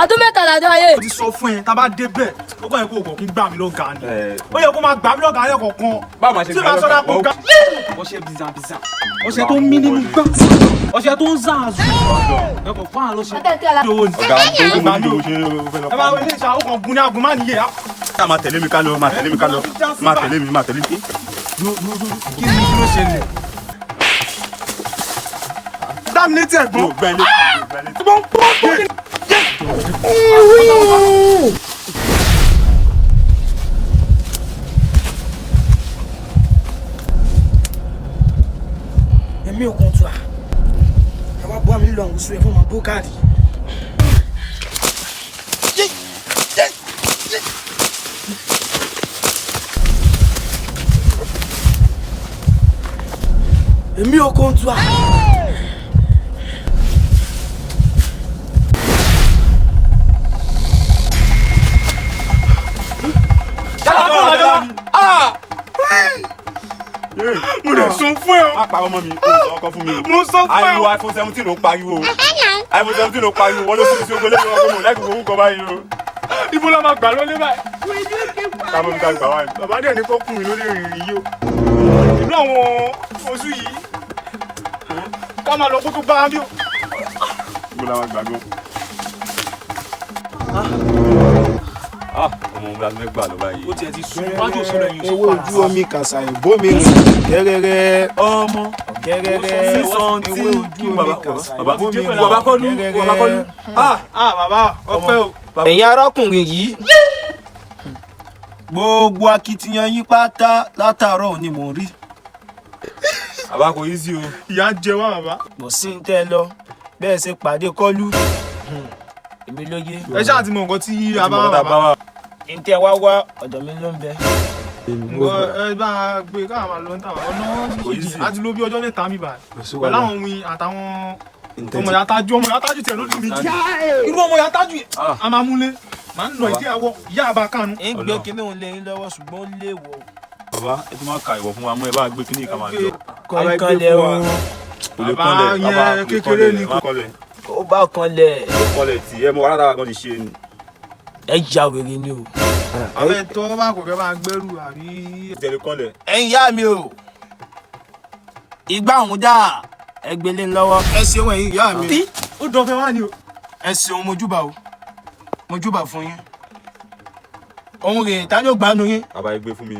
Ọdún mẹ́ta làjọ ayé. Mo ti sọ fún ẹ, tá a bá dé bẹ́ẹ̀, ó kàn yẹ kó o kò kí n gbà mí lọ́gàá ni. Ó yẹ kó máa gbà mí lọ́gàá lẹ́kọ̀ọ̀kan. Báwo máa ṣe Tí gbà màá sọ́dá lọ́gàá? kó ga. Ọṣẹ bizabiza, ọṣẹ tó ń mí nínú gbá, ọṣẹ tó ń zàzù. Ẹ kò fún àlọ́ ṣe. Owó ni. Ọ̀gá tó ń gbà mí o ṣe fẹ́ lọ. Ẹ máa wọlé ìṣà, ó kàn gun ní agun má nìyẹn. Ká máa tẹ̀lé mi ká lọ, máa tẹ̀lé mi ká lọ, máa tẹ̀lé mi, máa tẹ̀lé mi. Kí ni kí ló ṣẹlẹ̀? Dá mi létí ẹ̀gbọ́n. Mo gbẹ́ létí, mo gbẹ́ létí. Mo ń pọ́n pọ́n. Èmi ò kàn tó a ẹ wá bọ́ mi lọ àwọn oṣù ẹ fún ọmọ bókàdì. Èmi ò kàn tó a. Mo lè sọ fún ẹ o. Má pa ọmọ mi, kò sọ ọkọ fún mi o. Mo sọ fún ẹ o. Ariwo iPhone 17 ló ń pariwo. iPhone 17 ló ń pariwo. Wọ́n ló sì sí ogun lẹ́yìn ọgbọ́n mọ̀ láìpẹ́ owó kan báyìí o. Ibo la máa gbà lọ́lé báyìí? Ká mọ́ mi ká gbà wá ni. Bàbá dẹ̀ ní kó kún mi lórí ìrìn yìí o. Ìlú àwọn oṣù yìí. Ká máa lọ kó tó bá a bí o. Ibo la máa gbà gan. Ah, ọmọ mi la fẹ́ gbà lọ báyìí. Ó tiẹ̀ ti sùn wájú òṣèlú ẹ̀yìn Ewé ojú omi kàṣà ìbómi rìn kẹrẹrẹ. Ọmọ Kẹrẹrẹ. sísan tí Ewé ojú omi kàṣà bàbá ìbómi rìn bàbá kọ́lú bàbá kọ́lú. Ah, Ah bàbá ọpẹ́ o. Ẹ̀yin arákùnrin yìí, gbogbo akitiyan yín pátá látàárọ̀ ni mò ń rí. Bàbá kò easy o. Ìyá ń jẹ wá bàbá. Kò sí ń tẹ́ lọ bẹ́ẹ̀ ṣe pàdé kọ́lú. Èmi ló yé. Ẹ ṣáà ti mọ nǹkan tí a bá Bàbá wà bàbá. wa. Ń tẹ́ wá wá ọ̀dọ̀ mi ló ń bẹ. Nǹkan ẹ bá a gbé káà máa lọ ń tà wá. Ọ̀nà Kò easy. a ti lò bí ọjọ́ mẹ́ta mi báyìí. Pẹ̀lú àwọn ohun àtàwọn ọmọ ìyá tájú ọmọ ìyá tájú tiẹ̀ ló dùn mí jù. Irú ọmọ ìyá tájú yìí, a máa múlé. Màá ń lọ ìdí àwọ ìyá àbá kánú. Ń gbé kinní òun lé yín lọ́wọ́ ṣùgbọ́n ó léèwọ̀. Bàbá ẹ tún máa ka ìwọ̀ fún wa mọ́ ẹ bá gbé kíní ìka máa lọ. Kọ́ ìkànlẹ̀ o. Kò lè Bàbá kọ́lẹ̀, bàbá yẹn kò lè kékeré kọ́lẹ̀, ni. má kọ́lẹ̀. Ó bá kanlẹ̀. Kò kọ́lẹ̀ tí ẹ mọ wàhálà táwa gan ti ṣe ni. Ẹ já wèrè ni o. Àbẹ tó bá kò fẹ́ máa gbẹ́rù àbí. Tẹ̀lé kọ́lẹ̀. Ẹ̀yin ìyá mi o, ìgbà òun dà ẹ gbélé lọ́wọ́. Ẹ ṣeun ẹ̀yin ìyá mi. Ó dọ̀fẹ́ wá ni o. Ẹ ṣeun mojúbà o, mojúbà fún yín. Òun rèé ta ni ó gbanu yín. Bàbá ẹ gbé fún mi.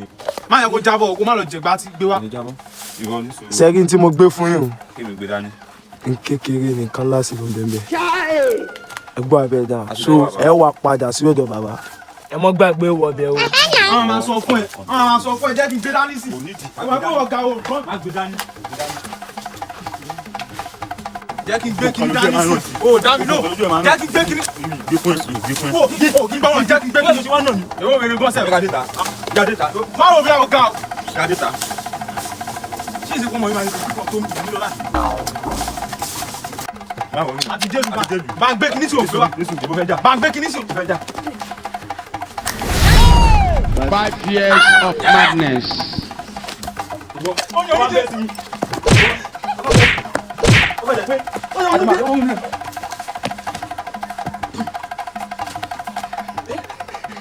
Má yẹ kó jábọ̀ kó má lọ jẹ̀gbá tí gbé wá. Ìwọ ní sùúrù. Sẹ́rí tí mo gbé fún yín o, Kí mi gbé dání. n kékeré nìkan lásìkò bẹ́ẹ̀ ẹ gbọ́ abẹ́ dà so ẹ wà padà sí ọ̀dọ̀ bàbá. Ẹ mọ́ gbàgbé wọbẹ̀ o. Àwọn máa sọ fún ẹ, àwọn máa sọ fún ẹ jẹ́ kí n gbé dání sí. Ìwà pé ọ̀gá o kàn. Má gbé dání. Jẹ́ kí n gbé kíní dání sí. O dá mi lò. Jẹ́ kí n gbé kíní. Gbé fún ẹ, gbé fún ẹ. O kí o kí n bá wọn jẹ́ kí n gbé kíní. Èwo wèrè gọ́sẹ̀. Jáde ta. Jáde ta. Má wo bí ọ̀gá o. Jáde ta. Ṣé ìsìnkú ọmọ yìí máa ń ṣe tó ń bí lọ́la? Má wọ̀ mí. Àti Jésù bá bá ń gbé kíní sí òfin wa. Ní sùúrù, mo fẹ́ jà. Bá ń gbé kíní sí òfin. Mo fẹ́ jà. 5 years of madness. Ó yọ oúnjẹ sí mi. Ó yọ oúnjẹ.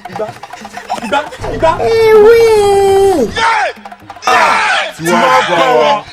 Ìgbà ìgbà. Tí wọ́n bá wa.